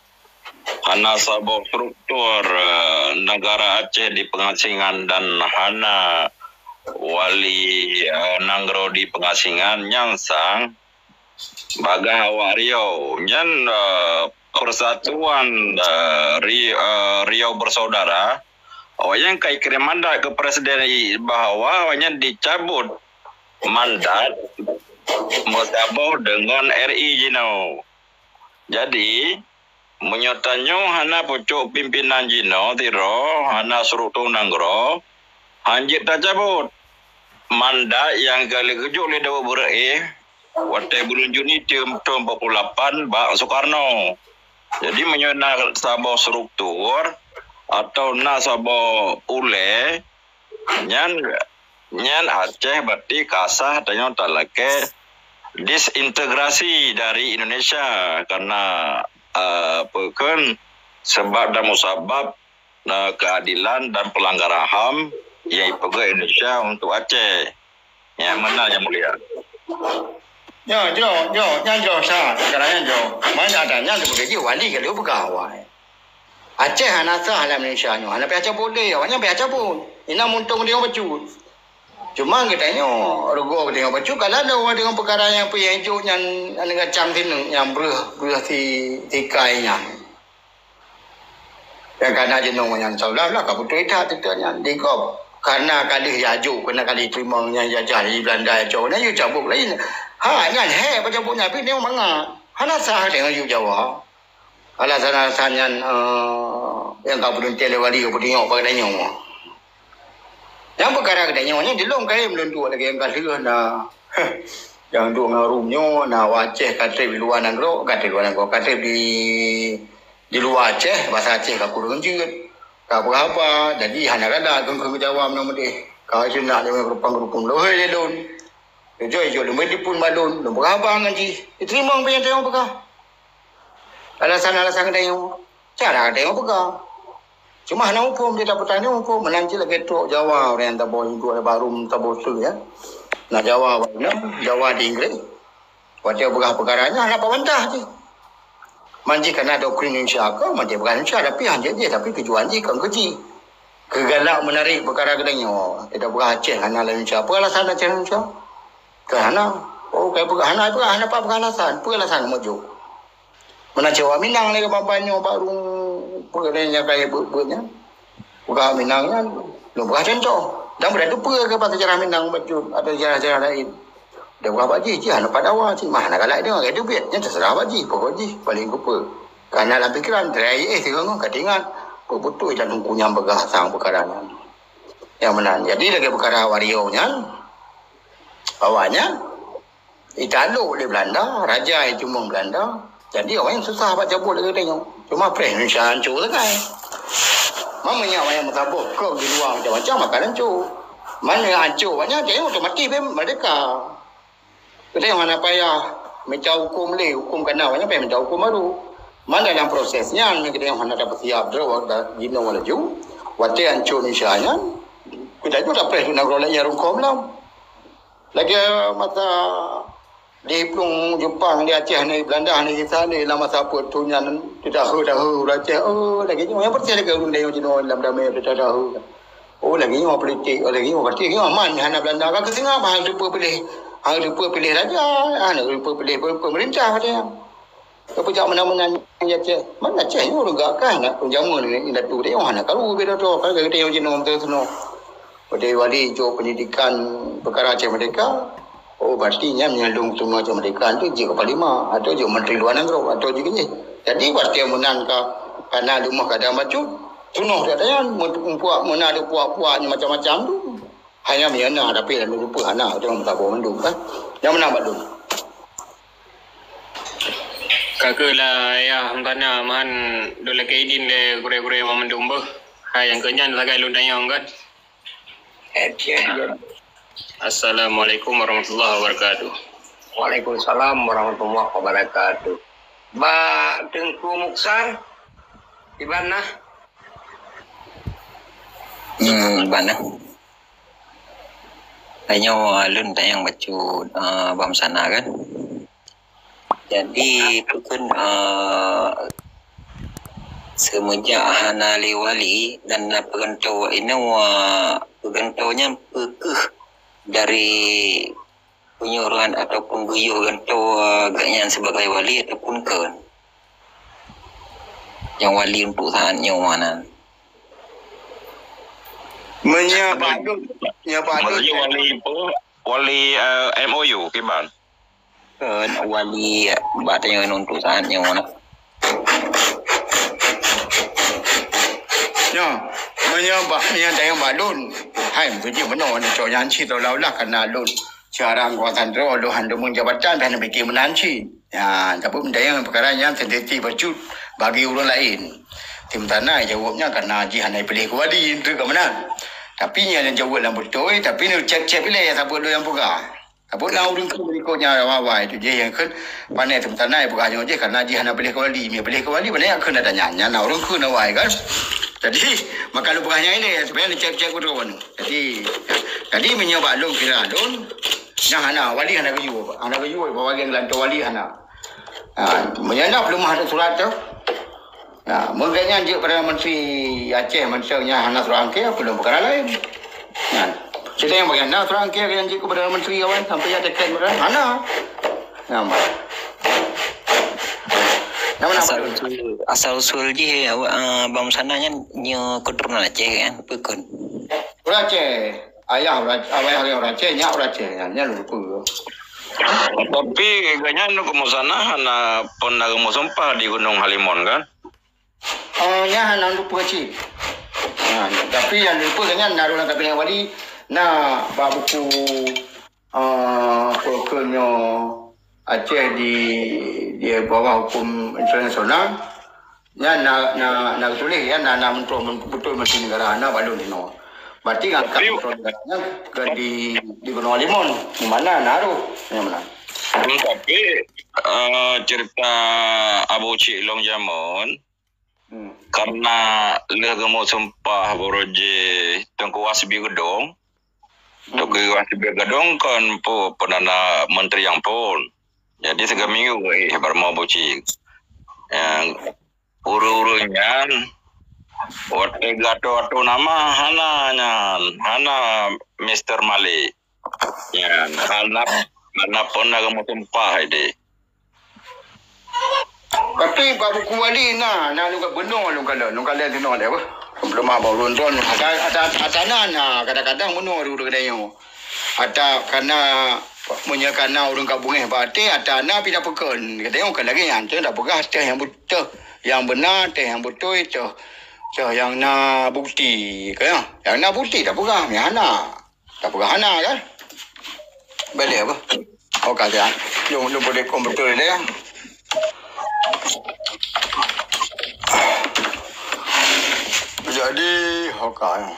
hana saboh struktur, eh, negara Aceh di pengasingan dan hana wali, eh, nanggroe di pengasingan, nyan sang bagaih awak Riau. Nyan, eh, persatuan, eh, Ri-, eh, Riau Bersaudara Awaknyan ka ikirim mandat keu presiden bahwa awaknyan dicabut mandat meusaboh deungon R I jinoe. Jadi, meunyoe tanyoe hana pucok pimpinan jinoe sidroe, hana struktur nanggroe, hanjeuet tacabot mandat nyang ka lheueh geujok lé Daud Beureueh watèe buleuen Juni thon, thon empat puluh lapan bak Sukarno. Jadi, meunyoe na saboh struktur atau na saboh ulèe, nyan, nyan Aceh berarti ka sah tanyoe talakèe disintegrasi dari Indonesia, karena, eh, apa kan, sebab dan musabab, eh, keadilan dan pelanggaran HAM yang dipeugah Indonesia untuk Aceh. Ya, benar, Yang Mulia. Ya, jo, jo, nyan jo, sa, kadang nyan jo. Mana ada nyan tu begitu, wali kalau bukan awai. Aceh hana sah lam Indonesia nyoe, hana payah cabot lé, awaknyan payah cabot. Inan muntong deungon bacut. Cuma geutanyoe, rugoe deungon bacut, kalau ada orang dengan perkara yang payah ijok nyan, ane gacang sini, yang breuh, breuh si, si kai nyan. Yang kana jeunong nyan, seolah-olah ka beutôi that teuka nyan. Di gob, karena kalih yajuk, karena kalih teurimong nyang jajah di Belanda, cok na yue cabot lain. Ha, nyan he, baca buku nyan, tapi dia mangat. Hana sah dengan yue Jawa. Alasan-alasan nyan, eh, nyang ka peurintah lé wali, ka peutingok bak geutanyoe. Nyang peukara geutanyoe nyan, dilôn kayém lôn tuek lagèe nyang ka lheueh na. Nyang duek ngon Rum nyoe, na Aceh ka trép di luwa nanggroe, ka trép di luwa nanggroe, ka trép di, di luwa Aceh, basa Aceh ka kureueng jeuet. Ka peugah haba, jadi hana galak keu, keu Jawa meunyoe meudeh. Ka sinak lé ureueng geurupang-geurupung lôn, hei lé lôn. Jujur, jujur, lôn bri telepon bak lôn, lôn peugah haba ngon jih. Jiteurimong pih nyang tanyoe peugah. Alasan-alasan geutanyoe, cara geutanyoe peugah. Cuma hana muphom, dia dapat tanya muphom, meunan cit lagèe trok Jawa, orang yang taboh induk baru taboh tu ya. Nah, Jawa, Jawa di Inggris. Watèe peugah peukara nyan hana pabantah cit. Man jih kana doktrin Indonesia ke, man jih peugah Indonesia, tapi hana jih, tapi tujuan jih kon keu jih. Keu galak menarik peukara geutanyoe, kita peugah Aceh hana lam Indonesia. Apa alasan Aceh Indonesia? Kan hana. Oh, kai peugah hana, peugah hana, apa peugah alasan? Apa alasan meujuk? Meunan cit awak Minang lé, ka ban nyoe bak rung peue nyang ka beuet-beuet nyan. Peugah Minang nyan, lôn peugah contoh. Dan beudah teupeue keu bak seujarah Minang bacut atau seujarah-seujarah laén. Dia peugah bak jih, jih hana pat dawa, cit mah hana galak deungoe, ka teubiet. Nyan teuseurah bak jih, pokok jih paléng keupeue. Ka na lam pikeran, teurai éh, teungoh ka teuingat. Peue beutôi dan Teungku nyan peugah sang peukara nyan. Nyang meunan. Jadi lagèe peukara Wario nyan, awaknyan Italok lé Belanda, raja itumeung Belanda. Jadi awaknyan susah bak cabot lagèe tanyoe. Cuma preh Indonesia ancô sagai. Meunyoe awaknyan meusaboh kok di luwa macam-macam akan ancô. Meunyoe ancô awaknyan, jadi otomatis bèk merdeka. Jadi hana payah mita huköm lé, huköm kana awaknyan payah mita huköm baru. Man dalam proses nyan, meunyoe kita hana tapeusiap droe, jinoe laju, watèe ancô Indonesia nyan, kita juga tapreh nanggroe laén nyang rungkôm lom. Lagèe masa di plueng Jepang, di Aceh ni, Belanda ni, kisah ni, lam masa peuet thôn nyan, teudahe-dahe ureueng Aceh, oh, lagèe nyoe, nyang peureulèe lagèe ureueng Aceh jinoe lam damé teudahe. Oh, lagèe nyoe politik, oh, lagèe nyoe politik, nyoe aman, hana Belanda ka keusinga, hana teupeu piléh, hana teupeu piléh raja, hana teupeu piléh pe-, pemerintah, katanya. Kepeujak meunan-meunan nyang Aceh. Man Aceh nyoe ureueng gak kah na jameun indatu teuh hana karu beda tu. Kan geutanyoe jinoe beutôi seunoe. Watèe wali jok pendidikan peukara Aceh Merdeka. Oh, berarti nyan meunyoe lôn seunoe Aceh Merdeka tu jeuet keu panglima atau jeuet menteri luar nanggroe atau jeuet keu jih. Jadi watèe meunan ka kana leumah kada bacut, seunoe dak nyan meupuak meunan puak-puak macam-macam tu. Hanya meunyoe na, tapi lam rupa hana, jangan meusaboh mandum, kan? Nyang meunan bak lôn. Ka keuh lah, Yah Mukana, meuhan lôn lakèe idin lé gurèe-gurèe mandum beuh. Hai, nyang keu nyan sagai lôn tanyong, kan? Eh, ya, ya. Assalamualaikum warahmatullahi wabarakatuh. Waalaikumsalam warahmatullahi wabarakatuh. Bak Teungku Muksar, di mana? Hmm, bana. Tanyoe lôn tanyong bacut, eh, bak meusana kan. Jadi, peue kheun, eh, seumeujak hana lé wali dan na peugantoe inoe, eh, peugantoe nyan peu kheueh dari peunyoe rot ataupun geuyue gantoe geuhnyan sibagai wali ataupun kon nyang wali untuk saat nyoe nan. Meunyoe bak lôn, nyoe bak lôn. Maksudnya wali apa? Wali, eh, M O U kiban? Kön wali bak tanyoe untuk saat nyoe na. Nyoe, meunyoe bak, meunyoe tanyoe bak lôn, hai, meukeujeuet meunoe, cok nyan cit seolah-olah karena lôn seorang konsentrol, lôn hana deungon jabatan, hana pike meunan cit. Ya, tapi meunyoe peukara nyan sensitif bacut bagi ureuëng laén. Tim tanai jaweueb nyan karena jih hana piléh keu wali, treuk ka meunan. Tapi nyan nyang jaweueb lam beutôi, tapi neucép-cép ilée saboh lôn nyang peugah. Saboh na ureuëng keu berikutnya awai-awai tu jih nyang kheun pandai tim tanai peugah nyoe jih karena jih hana piléh keu wali. Mie piléh keu wali, pandai nyang kheun ada nyan. Nyan na ureuëng kheun awai kan. Jadi, maka lôn peugah nyan ilée, supaya neucép-cép keu droe nyoe. Jadi, jadi meunyoe bak lôn kira lôn, nyang hana wali hana geuyue, hana geuyue bak bagian gelantoe wali hana. Ha, meunyoe na peuleumah ada surat tu. Ha, mungkin nyan jeuet Perdana Menteri Aceh mantong nyan hana surat angke, peulom peukara laén. Nyan. Cerita nyang bagian na surat angke nyang jeuet keu Perdana Menteri awai sampai ya tiket mereka hana. Nama? Nama nama? Asal usul, asal usul jih awak, eh, Bang Musana nyan nyoe keturunan Aceh kan? Bukan. Ureuëng Aceh. Ayah ureuëng Aceh, ayah ureuëng Aceh, nyak ureuëng Aceh. Nyan, nyan lupa. Tapi gobnyan keu Musana hana pernah geumusumpah di Gunung Halimon kan? Oh, nyan hana lupa cit. Ha, tapi nyang lupa gobnyan na lam kabinet wali, na bak buku, eh, apa kheun nyoe Aceh di, di bawah hukum internasional. Nyan na, na, na tuléh, ya, na, na meuntreun beutôi menteri negara, na bak lôn inoe. Berarti ngangkat meuntreun negara nyan ke di, di Gunung Halimon. Di mana na roh? Nyang mana? Hmm, tapi, eh, cerita Abu Cik Long Jameun, hmm, karena lheueh geumusumpah Boroje Teungku Hasbi Geudong, Teungku Hasbi Geudong kan pu-, Perdana Menteri nyang phon. Jadi, sigoe minggu, eh, baru mau Abu Cik. Nyang ureuëng-ureuëng nyan, watée geuatô-atô nama, hana nyan, hana Mister Malik. Nyan, hana, hana pernah geumusumpah ideh. Tapi bak buku wali na, na lôn ka bunoe lôn kalon, lôn kalon sinoe deh, bah. Belum abang lôn don, ata, ata, ata na, na, kadang-kadang bunoe dulu kadang nyoe. Ata kana, meunyoe kana ureuëng ka beungéh bak até, ata na pih na peukon. Kadang nyoe ka lagée nyan, tu dah peugah teuh nyang beutôi, nyang beuna, teuh nyang beutôi, teuh, teuh nyang na bukti. Ka, nyang na bukti dah peugah, nyang hana. Tapeugah hana kan? Balek apa? Oka siat. Lôn, lôn boleh komputer dia. Jadi, oka.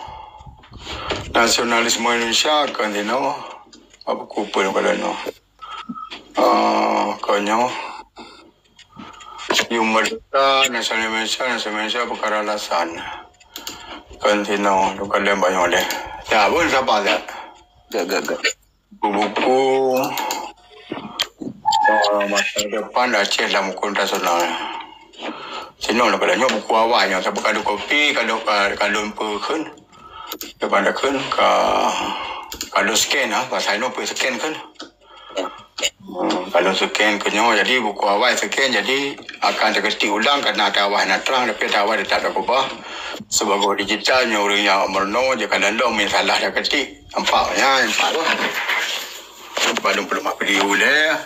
Nasionalisme Indonesia kan sinoe. Apa kupeun kalau no? Ah, konyo. Yum merdeka, nasional Indonesia, nasional Indonesia peukara alasan. Kan sinoe, bukan lem banyak deh. Ya, pun siapa ya? Gak, gak, gak. Buku-buku, eh, masa depan Aceh dalam hukum internasional. Sinoe lah pada nyoe buku awai nyoe, tapi kalau kopi, kalau, kalau, kalau apa kan, depan dah kan, ka, kalau scan ah, bahasa Indonesia scan kan. Hmm, kalau scan ke nyoe, jadi buku awai scan, jadi akan teuketik ulang karena ata awai na trang, tapi ata awai tetap takubah. Sebagai digital nyoe ureuëng nyang meurunoe je ka lom, meusalah teuketik. Nampak nyan, nampak tu. Balum peuleumah video lé.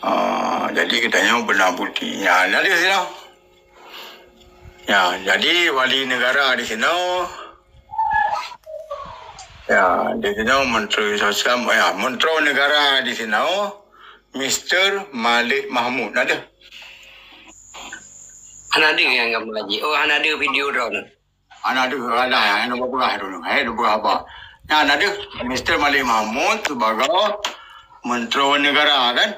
Ah, jadi kita nyoe beuna bukti. Nyan, ada sinoe. Ya, jadi wali negara di sinoe. Ya, di sinoe menteri sosial, ya, menteri negara di sinoe, Mister Malik Mahmud. Ada? Hana ada nyang gambar lagi. Oh, hana ada video drone. Hana ada, ada yang nak berah dulu. Eh, nak berah apa? Nah, ada Mister Malik Mahmud sebagai menteri negara, kan?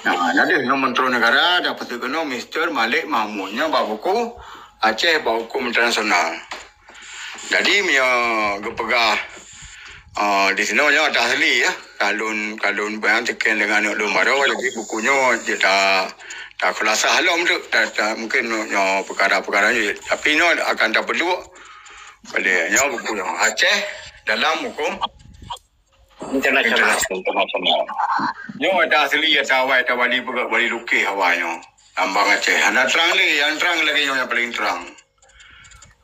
Nah, jadi nyoe menteri negara dah pasti kena Mister Malik Mahmud. Nyoe bak buku Aceh bak hukum internasional. Jadi, mia geupeugah, ah, di sinoe nyoe ata asli, ya. Kalon, kalon bayang teken dengan aneuk lôn baroe, jadi buku nyoe je ta, ta khulasa halom tu, ta, ta, mungkin nyoe perkara-perkara nyoe. Tapi nyoe akan ta peuduk pada nyoe buku nyoe. Aceh dalam hukum internasional. Internasional. Nyoe ata asli, ata awai, ata wali peugah, wali lukeh awai nyoe. Lambang Aceh. Hana trang lé, yang trang lagi nyoe yang paling terang.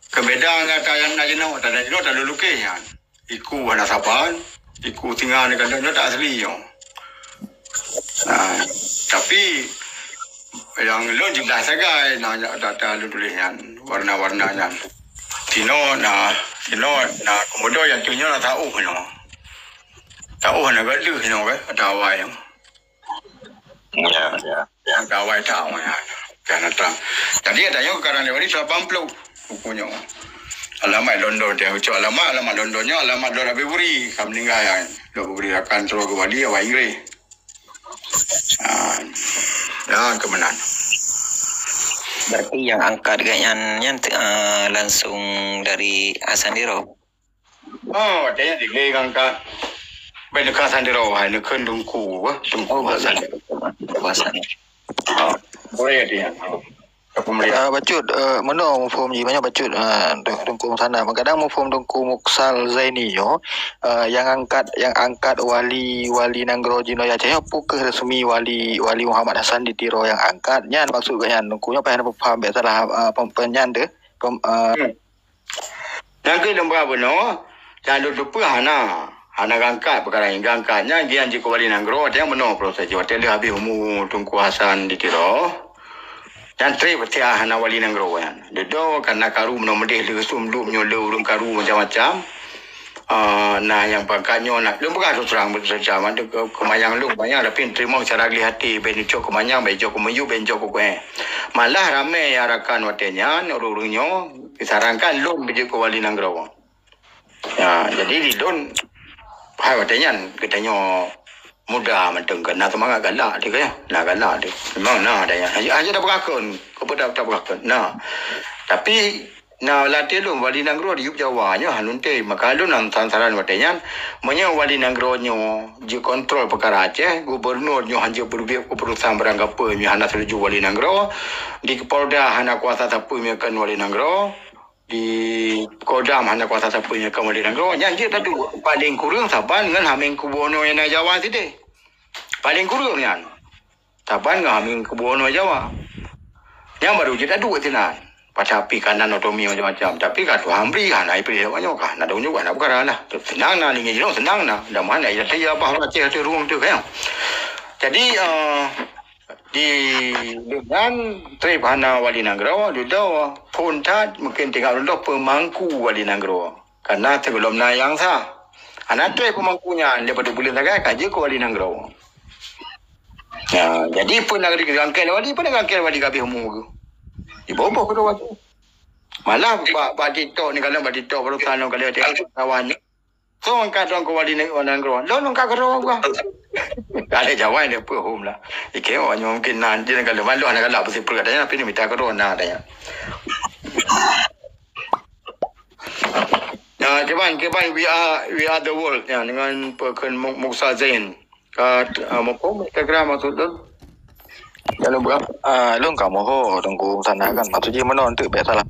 Keubeda ngon ata nyang na jinoe, ata na jinoe ata lôn lukeh nyan. Iku hana saban, iku singa ni kadang nyoe tak asli nyoe. Nah, tapi nyang lôn jelas sagai na ata lôn tuléh nyan, warna-warna nyan. Sinoe na, sinoe na keumudo nyang tuléh nyoe na sauh nyoe. Sauh na gadeuh nyoe kan, ata awai nyoe. Ya, ya, ya. Gawai tau ya. Jangan terang. Jadi ada yang kadang dia beri saban ploh buku nyoe. Alamat London dia ucap alamat, alamat London nyoe alamat Lord Avebury ka meninggal ya. Lord Avebury rakan terus ke wali awak Inggris. Ah, ya kemenangan. Berarti yang angkat gak nyan nyan uh, langsung dari Hasan Diro. Oh, watèe nyan dilèe angkat. Bèk neuka Hasan Diro, hai neukheun Teungku, eh, Teungku Hasan. Teungku Hasan. Oh, boleh dia. Aku melihat. Uh, bacut, uh, meunoe muphom jih banyak bacut uh, Teungku Sana. Kadang muphom Teungku Muksal Zaini nyoe uh, yang angkat yang angkat wali wali nanggroe jinoe ya cahyo pukeuh resmi wali wali Muhammad Hasan di Tiro yang angkat. Nyan maksud geuh nyan Teungku nyoe payah paham bèk salah uh, pem, pem, nyan deh. Pem, uh, Nyang keu lôn ba bunoe, nyang lôn teupeue hana. Hana gangkat peukara nyan. Gangkat nyan gian jeuet keu wali nanggroe, watèe nyan bunoe proses jih. Watèe lheueh habéh umu Teungku Hasan di Tiro, nyan trép watèe hana wali nanggroe nyan. Dudoe kana karu bunoe meudeh lheueh sum duek nyoe le ureueng karu macam-macam. Uh, na nyang pangkat nyoe na lôn peugah terus terang beutôi cam ada keumanyang lôn keumanyang tapi teurimong secara gleh até bèk neucok keumanyang bèk neucok keumiyueb bèk neucok keu kuéh. Malah ramé nyang rakan watèe nyan ureueng-ureueng nyoe disarankan lôn beujeuet keu wali nanggroe. Ya, jadi di lôn hai watèe nyan geutanyoe muda mantong kan na seumangat galak deh kan. Na galak deh. Memang na ada nyan. Hanya, hanya dah berakon. Kau dah dah berakon. Nah. Tapi na latih lôn wali nanggroe di Jawa nyoe hanun teh. Maka lôn nang saran watèe nyan meunyoe wali nanggroe nyoe jikontrol peukara Aceh, gubernur nyoe hanya berbiak keputusan barang gapo nyoe hana setuju wali nanggroe, di Polda hana kuasa sapeue nyoe kan wali nanggroe. Di Kodam hana kuasa sapeue nyoe keu wali nanggroe nyan jeuet taduek paling kureueng saban ngon hameng kubu nyoe na Jawa sideh. Paling kureueng nyan saban ngon hameng kubu nyoe Jawa. Nyan baru jeuet taduek sinan. Tapi kanan otomi macam-macam. Tapi ka Tuhan bri hana ipilih awak nyoe ka. Na dong juga na bukara lah. Senang na lingi jinoe senang na. Dah mana ya saya bah Aceh tu ruang tu kan. Jadi uh, Di dengan trép hana wali nanggroe dudoe phon that mungkin tinggai dudoe peumangku wali nanggroe. Karena sebelum na nyang sah. Hana trép peumangku nyan daripada buleuen sagai ka jeuet keu wali nanggroe. Ya, jadi pun nak rangkai wali pun rangkai wali gabih umu ke. Di boboh kedua tu. Malah bak bak TikTok ni kalau bak TikTok baru tahu kalau dia kawan ni. Soe angkat droe keu wali nanggroe? Lôn angkat keu droe gua. Ada jawai dia peuhum lah. Ike awak nyoe mungkin nan dia kalau malu anak galak besi perut katanya tapi ni minta keu droe nah katanya. Ya, kiban kiban we are we are the world ya dengan pekon Muksa Zain. Ka uh, mukong Instagram maksud tu. Kalau buat Ah, lôn ka moho Teungku Sana kan. Maksud jih meunoe enteuk bèk salah.